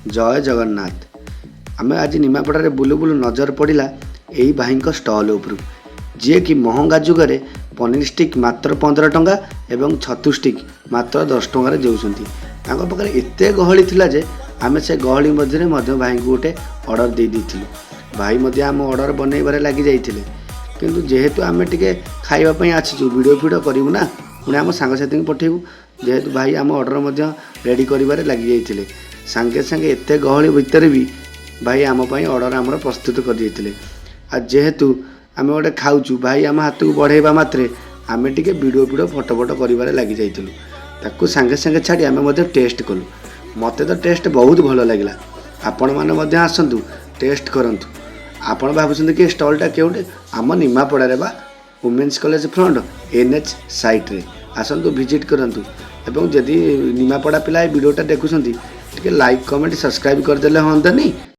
ଜୟ ଜଗନ୍ନାଥ। ଆମେ ଆଜି ନିମାପଡ଼ାରେ ବୁଲୁ ବୁଲୁ ନଜର ପଡ଼ିଲା ଏଇ ଭାଇଙ୍କ ଷ୍ଟଲ୍ ଉପରକୁ, ଯିଏକି ମହଙ୍ଗା ଯୁଗରେ ପନିର ଷ୍ଟିକ୍ ମାତ୍ର 15 ଟଙ୍କା ଏବଂ ଛତୁ ଷ୍ଟିକ୍ ମାତ୍ର 10 ଟଙ୍କାରେ ଦେଉଛନ୍ତି। ତାଙ୍କ ପାଖରେ ଏତେ ଗହଳି ଥିଲା ଯେ ଆମେ ସେ ଗହଳି ମଧ୍ୟରେ ମଧ୍ୟ ଭାଇଙ୍କୁ ଗୋଟେ ଅର୍ଡ଼ର ଦେଇ ଦେଇଥିଲୁ। ଭାଇ ମଧ୍ୟ ଆମ ଅର୍ଡ଼ର ବନେଇବାରେ ଲାଗି ଯାଇଥିଲେ। କିନ୍ତୁ ଯେହେତୁ ଆମେ ଟିକେ ଖାଇବା ପାଇଁ ଆସିଛୁ, ଭିଡ଼ିଓ ଫିଡ଼ିଓ କରିବୁ ନା, ପୁଣି ଆମ ସାଙ୍ଗସାଥିଙ୍କୁ ପଠେଇବୁ। ଯେହେତୁ ଭାଇ ଆମ ଅର୍ଡ଼ର ମଧ୍ୟ ରେଡ଼ି କରିବାରେ ଲାଗିଯାଇଥିଲେ, ସାଙ୍ଗେ ସାଙ୍ଗେ ଏତେ ଗହଳି ଭିତରେ ବି ଭାଇ ଆମ ପାଇଁ ଅର୍ଡ଼ର ଆମର ପ୍ରସ୍ତୁତ କରିଦେଇଥିଲେ। ଆଉ ଯେହେତୁ ଆମେ ଗୋଟେ ଖାଉଛୁ, ଭାଇ ଆମ ହାତକୁ ବଢ଼େଇବା ମାତ୍ରେ ଆମେ ଟିକେ ଭିଡ଼ିଓ ଫିଡ଼ିଓ, ଫଟୋ ଫଟୋ କରିବାରେ ଲାଗିଯାଇଥିଲୁ। ତାକୁ ସାଙ୍ଗେ ସାଙ୍ଗେ ଛାଡ଼ି ଆମେ ମଧ୍ୟ ଟେଷ୍ଟ କଲୁ। ମୋତେ ତ ଟେଷ୍ଟ ବହୁତ ଭଲ ଲାଗିଲା। ଆପଣମାନେ ମଧ୍ୟ ଆସନ୍ତୁ, ଟେଷ୍ଟ କରନ୍ତୁ। ଆପଣ ଭାବୁଛନ୍ତି କି ଏ ଷ୍ଟଲ୍ଟା କେଉଁଠି? ଆମ ନିମାପଡ଼ାରେ ବା ଓମେନ୍ସ କଲେଜ ଫ୍ରଣ୍ଟ NH ସାଇଡ଼୍ରେ। ଆସନ୍ତୁ, ଭିଜିଟ୍ କରନ୍ତୁ ଏବଂ ଯଦି ନିମାପଡ଼ା ପିଲା ଏ ଭିଡ଼ିଓଟା ଦେଖୁଛନ୍ତି, ଟିକେ ଲାଇକ୍, କମେଣ୍ଟ, ସବସ୍କ୍ରାଇବ୍ କରିଦେଲେ ହୁଅନ୍ତାନି?